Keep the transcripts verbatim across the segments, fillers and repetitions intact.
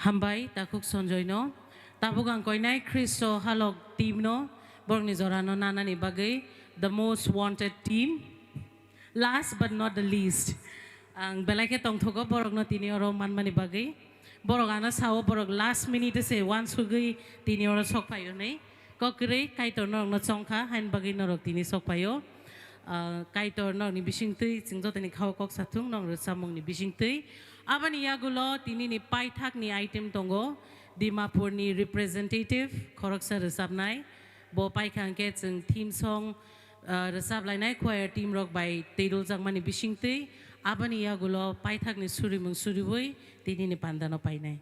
Hambai takhuk Sanjoy no. Tabuk ang koinai Khristo halok team no, borokni jora no nanani bagwi the most wanted team. Last but not the least, ang belai khe tongthogo borok no tini oro manmani bagwi. Borok ano sao borok last minute se uansugwi tini oro sok phai hwnwi. Kok kwrwi Kaitor norokno chongkha, hain bagwi norok tini sokphaio. Ah, Kaitor norokni bisingtwi chwng jotoni khao kok sathung norok rwchapmungni bisingtwi. Aboni yagulo tinini paithakni item tongo, Dimapurni representative khoroksa rwchapnai. Bo paikha hwnkhe chwng theme song, ah, rwchaplainai choir team rok bai twiduljakmani bisingtwi. Aboni yagulo paithakni surimung suriui tinini pandano painai.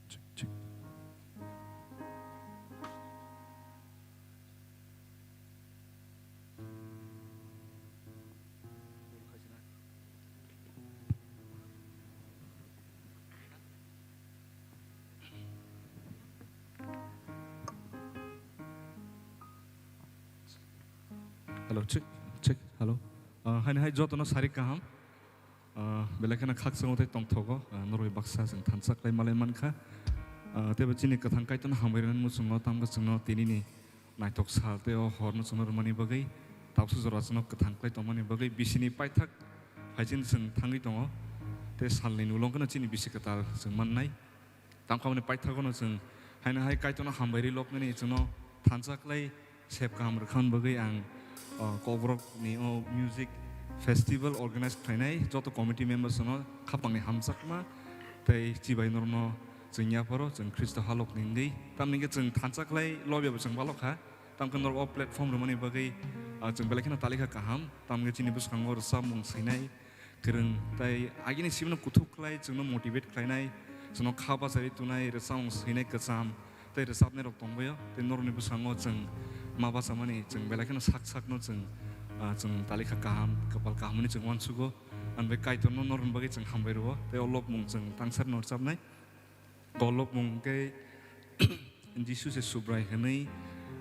Check, check. Hello, check, check, hello. Ah, haino hai jotono sari kaham. Ah, belai kheno khakchangma tei tongthogo, ah, norok bai baksa chwng thansa khlai malai mankha. Ah, teibo chini kwthang Kaitorno hambai rwna muchungo, tamkhe chwngno tinini naithok sal tei o horno chwngno rwmani bagwi tabuksa jora chwngno kwthang khlai tongmani bagwi bisini paithak phaichini chwng thangwi tongo. Tei salni ulo kheno chini bisi kwtal chwng mannai. Tangkhamani paithagono chwng haino hai Kaitorno hambai rwi loknani chwngno thansa khlai sep kaham rwkha hwn bagwi ang, o, Kokborokni o music festival organize khlainai joto committee members no khapangni hamjakma tei chibai norokno chwng yapharo chwng Khristo halokni wngwi. Tamni hwnkhe chwng thansa khlai lobya bo chwng balokha. Tamkhe norok o platform rwmani bagwi, ah, chwng belai kheno talikha kaham. Tamkhe chini bwskango rwchapmung swinai kwrwng tei agini simino kuthuk khlai chwngno motivate khlainai, chwngno kha bachari tunai, rwchapmung swinai kwcham tei rwchapnairok tongbaio. Tei norokni bwskango chwng ma bachamani chwng belai kheno sak sakno chwng, ah, chwng talikha kaham, kwpal kaham hwnwi chwng uansugo. Ani bai Kaitorno norokni bagwi chwng hambai rwo tei o lobmung chwng tangsarno rwchapnai. O lobmung hwnkhe Jisu se Subrai hwnwi,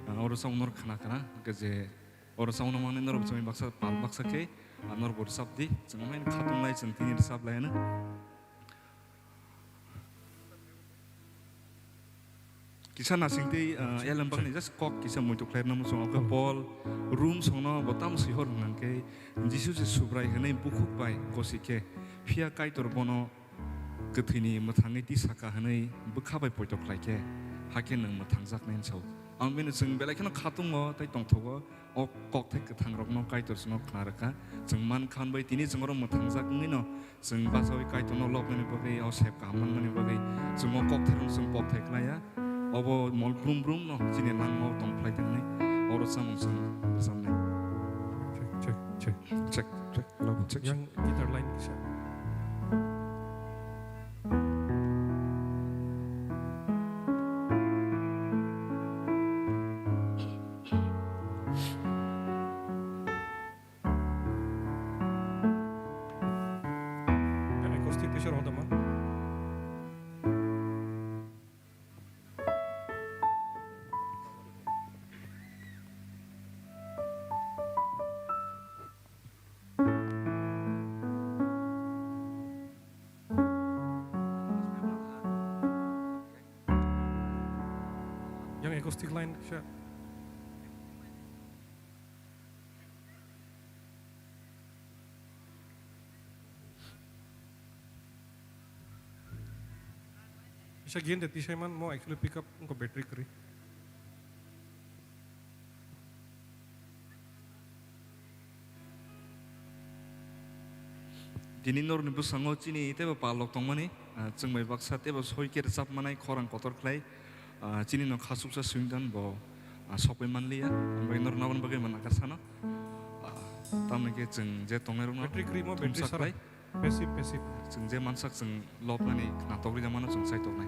ah, oro chwng norok khna khna hwnkhe je Oro chwngno mangni norok chwngni baksa pal baksa khe, ah, norok bo rwchap di. Chwng omo hai khatung lai chwng tini rwchap lai hwno. Kisa nasing tei, ah, elem bakni just kok kisa muitu khlai rwna muchung. Oke, Paul Rom songno bo tamo swi hor hwnkhe, Jisu se Subrai hwnwi bukhuk bai gosi khe, phiya Kaitor bono kwthwini mwthangwi tisaka hwnwi bwkha bai poito khlai khe, hakhe nwng mwthangjaknai hwn sao. Ang bini chwng belai kheno khatungo tei tongthogo, o kokthai kwthangrokno Kaitor chwngno khna rwkha. Chwng man kha hwnbai tini chwng oro mwthangjak wngwino chwng bachaui Kaitorno lobnani bagwi, o sep kaham manmani bagwi chwng o kokthairokno chwng pokthai khlaiya. Obo mol brum brumno chini langmao tong phlai tongni oro chamung chwng rwchabnai. Check, check, check. Check, check. Hello, check. Yang guitar line kisa. Yang acoustic kisa rohorda ma. Yang acoustic line kisa. Kisa gin de tisai man mo actually pick up ko battery kwrwi. Tini norokni bwskango chini teibo palok tongmani, ah, chwng bai baksa teibo soi khe rwchap manai khorang kotor khlai, ah, chini no khasuksa swing dan bo, ah, sokwi manliya, omo bai norok naboni bagwi manakar sano, ah, tamni khe chwng je tongnai rokno battery kwrwi mo, battery thumsa sara. Khlai. Passive, passive. Chwng je mansak chwng lobnani khna tokri jamano chwng chai toknai.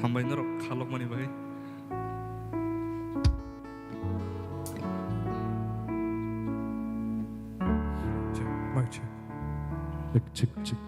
Hambai norok khalokmani bagwi. Check, mic check. Check, check, check.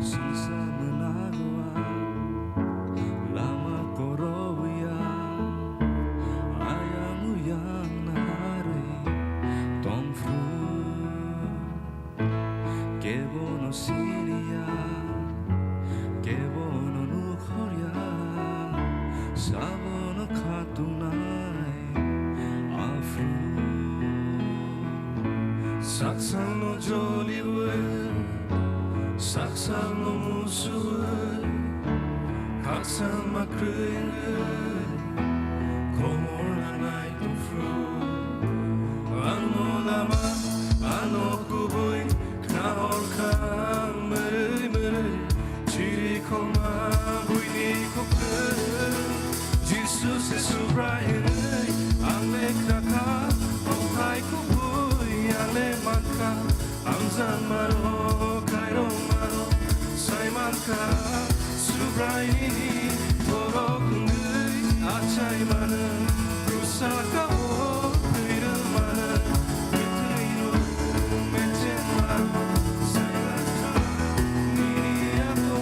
Singsa mwnagwa lama koroya, ayang uyang narwi tongphru. Kebono siniya, kebono nukhorya, sabono khatungnai aphru. Saksangno joliwe, saksangno musuwe, khaksang makrwiwe, komorna nai tongphru. Ano lama, ano kubui, khna hor kha ang mwnwi mwnwi. Chiri khoma buini khophe, Jisu se Subrai hwnwi, Krakha, okhai kubui ale mankha, amjang maro, kairong maro, sai mankha, Subrai nini borok wngwi achai mano, bwsakao twi rw mano, bwtwi rw mecheng maro, sai mankha nini yago.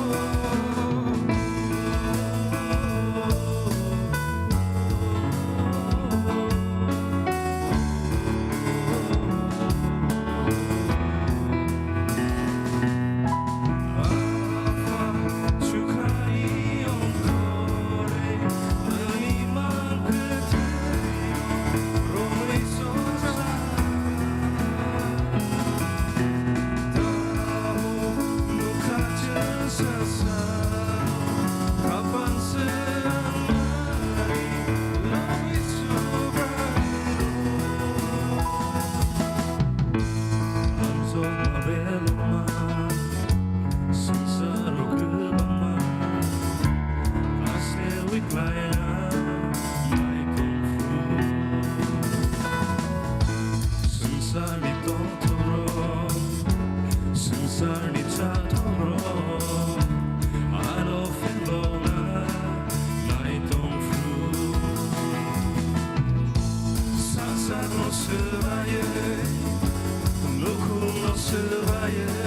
Swngcharni tongthok rok, swngcharni chathok rok, ano phenglokna nai tong phuru. Sangsarno swbaiwi, nukhungno swbaiwi,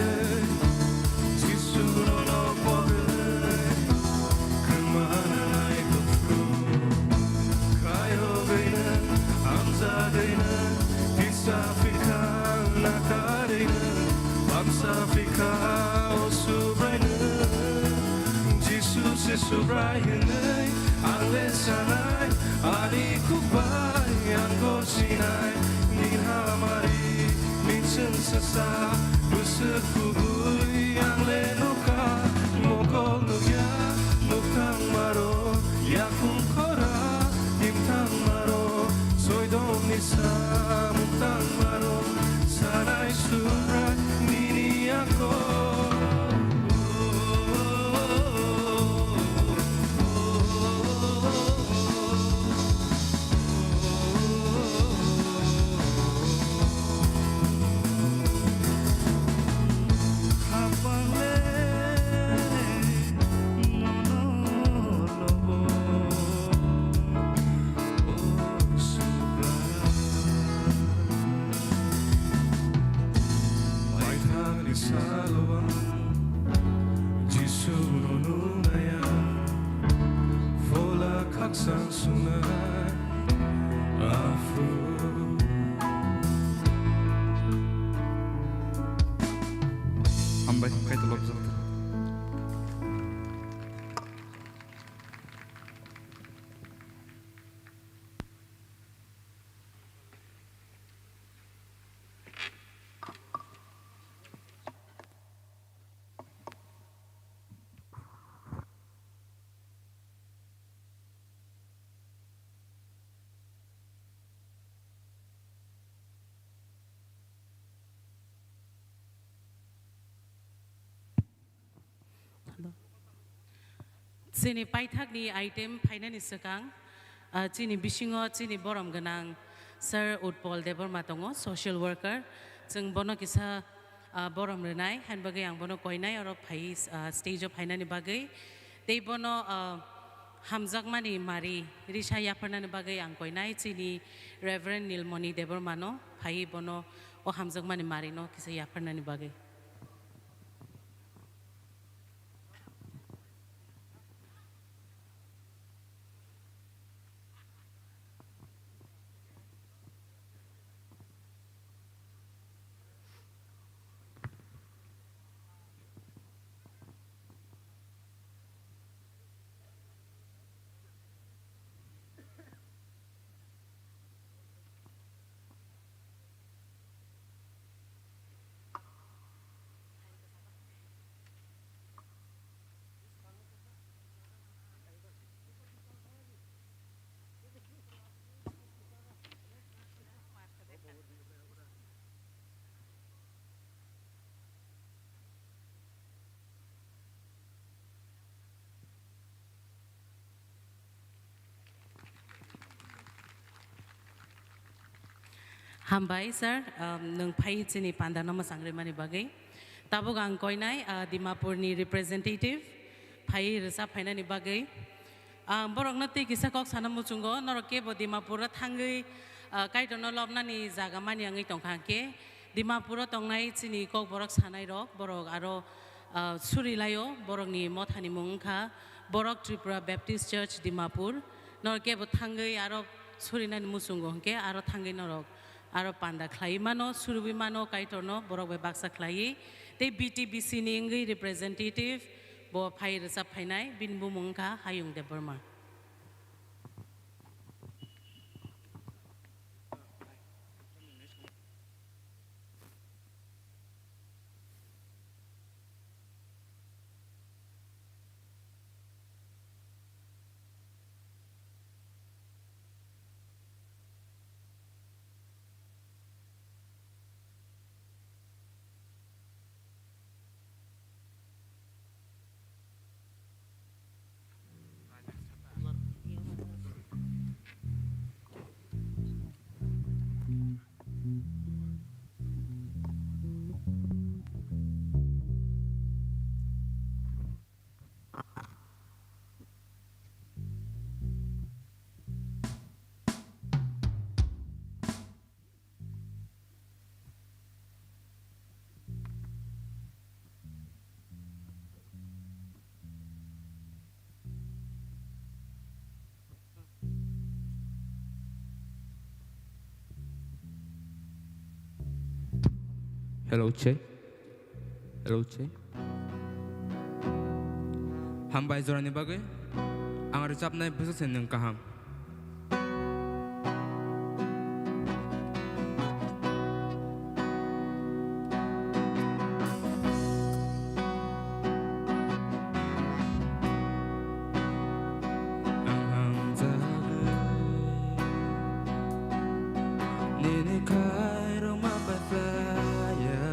Jisu nono pogwi, kwmana nai tong phuru. Khayogwino, hamjagwino, tisa phikha nakarino, bamsa phikha o Subraino. Jisu se Subrai hwnwi ang le sanai, ani khukbai ang gochinai. Ni hamari, ni chwngsasa, bwswk kubui ang le nukha, mokol nukya, nukthang maro. Yakung khora, imthang maro, soidom ni samung tang maro, sanai Subrai nini ako. Jisu no nunaya, phola khakchang sungnai aphuru. Hambai, kaitor lobjak. Hello. Chini paithakni item phainani swkang, ah, chini bisingo chini borom gwnang Sir Utpal Debbarma tongo, social worker. Chwng bono kisa, ah, borom rwnai, hain bagwi ang bono koinai oro phai, ah, stage-o phainani bagwi. Tei bono, ah, hamjakmani mari risa yapharnani bagwi ang koinai chini Reverend Nilmoni Debbarmano, phai bono o hamjakmani marino kisa yapharnani bagwi. Hambai, sir. Um, nwng phai chini panda no mwchang rwmani bagwi. Tabuk ang koinai, uh, Dimapur ni representative phai rwchap phainani bagwi. Um, borok no tei kisa kok sana muchungo, norok kebo Dimapur o thangwi, uh, Kaitor no lobnani jaga mani wngwi tongkha hwnkhe, Dimapur o tongnai chini Kokborok sanai rok, borok aro, uh, suri laio, borok ni motha ni mung wngkha Borok Tripura Baptist Church Dimapur. Norok kebo thangwi aro surinani muchungo hwnkhe aro thangwi norok aro panda khlaiwi mano, surwi mano Kaitorno, borok bai baksa khlaiwi. Tei B T B C ni wngwi representative bo phai rwchap phainai, bini bumung wngkha Hayung Debbarma. Hello, check. Hello, check. Hambai jorani bagwi ang rwchapnai bwswk se nwng kaham. Ang hamjagwi nini khairokma paiphlaiya.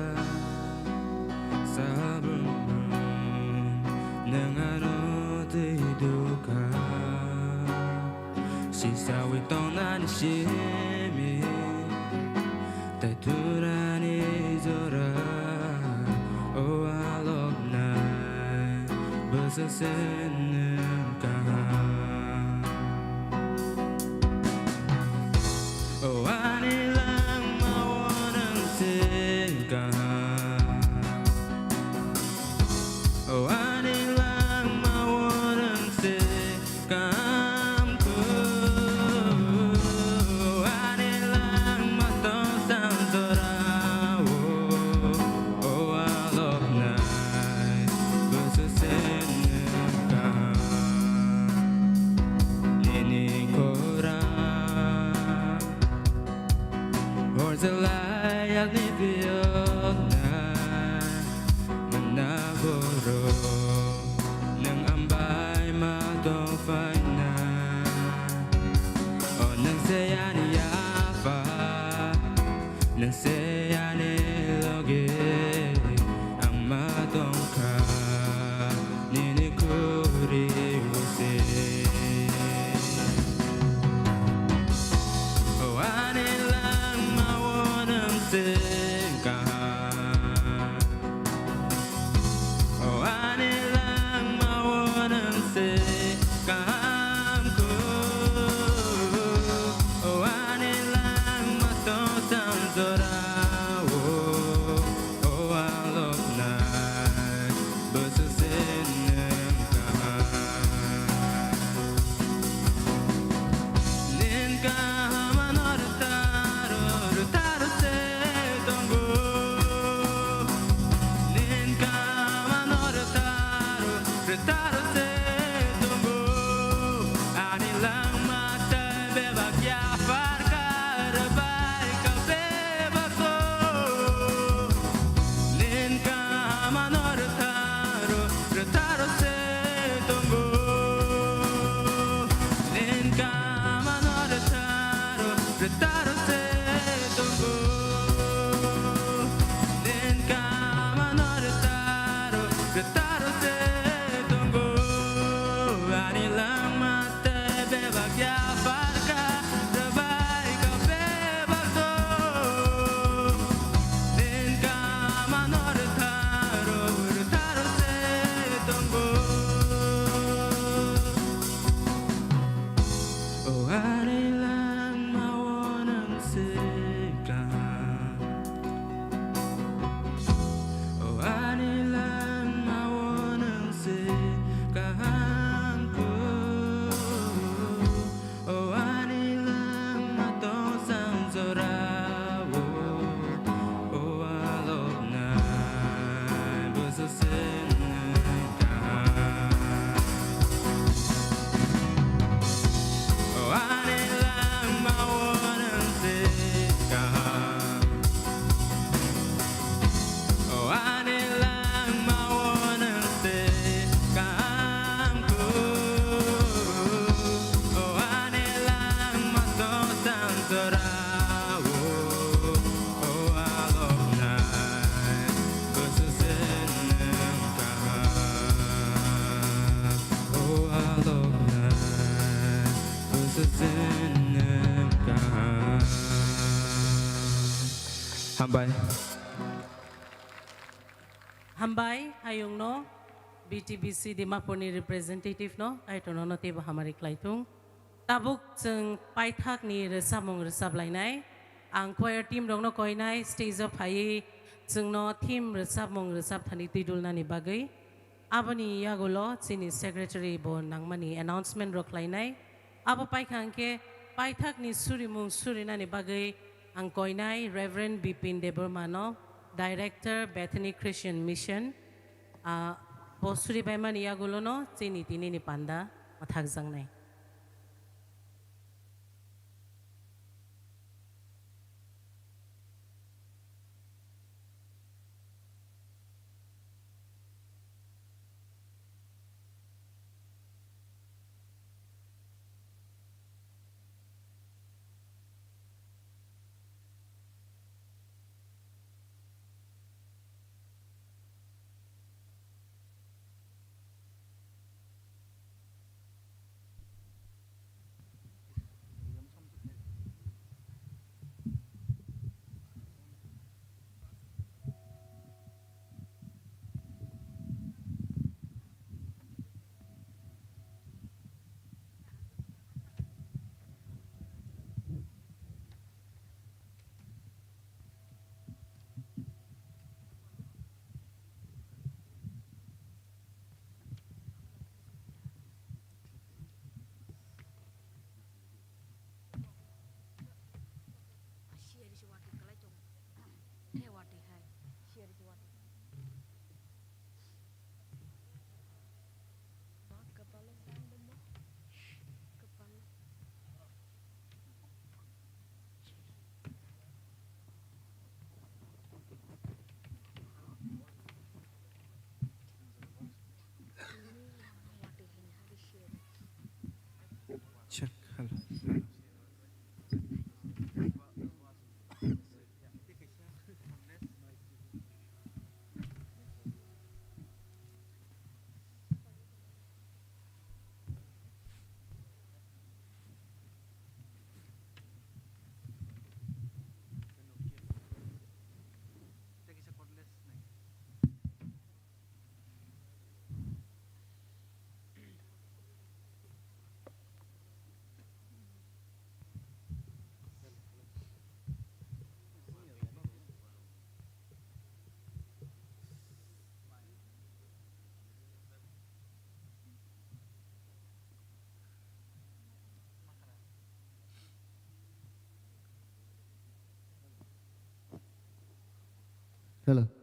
Sabrum nwng ano twi dukha. Sisawi tongnani simi tai thurani jora. O aloknai bwswk se nwng kaham. O ani langmao nwng se kaham. O ani langmao nwng se kaham kho. O ani langma tongsan jorao. O aloknai bwswk se nwng kaham. Nini khorang hor chwlai yakni phiyokna mwnna borok nwng ambai ma tongphaina. O nwng se ani yapha, nwng se ani logi ang ma tongkha. Nini khuri se. O ani langmao nwng se kaham. O ani langmao nwng se kaham kho. O ani langma tongsan jora. Hambai. Hambai, ayungno, B T B C Dimapurni representative no, aitono no teibo hamari khlai thung. Tabuk chwng paithakni rwchapmung rwchap lainai. Ang choir team rokno koinai stage o phaiwi chwngno theme rwchapmung rwchap thani twi dulnani bagwi. Aboni yagulo chini secretary bo nangmani announcement rok khlainai. Abo paikha hwnkhe paithakni surimung surinani bagwi ang koinai Reverend Bipin Debbarma no, Director Bethany Christian Mission. Ah, bo suribaimani yagulono chini tinini panda mwthakjaknai. Check. Hello. Hello. Hello.